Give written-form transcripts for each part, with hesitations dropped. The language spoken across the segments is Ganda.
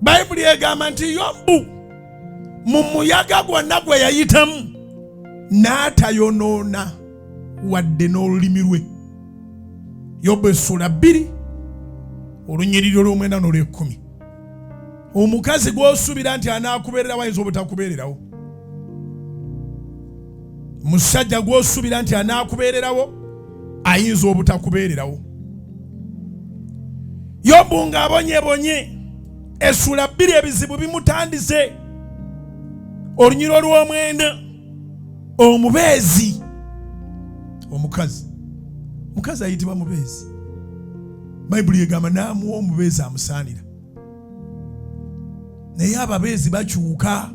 Bayibuli egamba nti Yobu mu muyaga gwonna gwe yayitamu n'atayonoona wadde n'olulimi lwe. Yobu essula 2 olunyiriri olw'omwenda n'olw'ekkumi. Omukazi gw'osuubira nti anaakubeererawo ayinza obutakubeererawo. Musajja gw'osuubira nti anaakubeererawo ayinza obutakubeererawo. Yobu ng'abonyebonye essula 2 ebizibu bimutandise. Olunyiriri olw'omwenda, omubeezi omukazi, mukazi ayitibwa mubeezi. Bayibuli egamba n'amuwa omubeezi amusaanira, naye ababeezi bakyuka.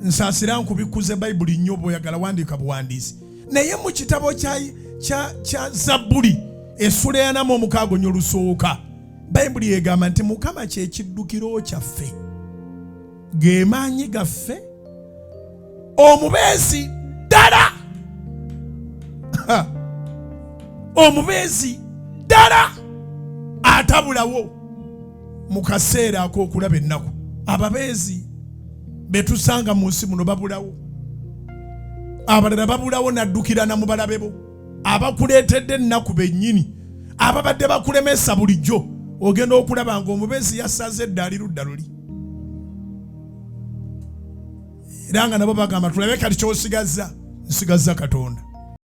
Nsaasira nkubikkuze Bayibuli nnyo, bw'oyagala wandiika buwandiisi, naye mu kitabo kya Zabbuli essula eyana mu omukaaga nnyo olusooka, Bayibuli egamba nti Mukama kye kiddukiro kyaffe, ge maanyi gaffe, omubeezi ddala, omubeezi ddala atabulawo mu kaseera ak'okulaba ennaku. Ababeezi betusanga mu nsi muno babulawo, abalala babulawo naddukira na mu balabe bo abakuleetedde ennaku bennyini, ababadde bakulemesa bulijjo. Ogenda okulaba ng'omubeezi yasaze edda ali ludda luli, era nga nabo bagamba tulabe kati ky'osigazza. Nsigazza Katonda.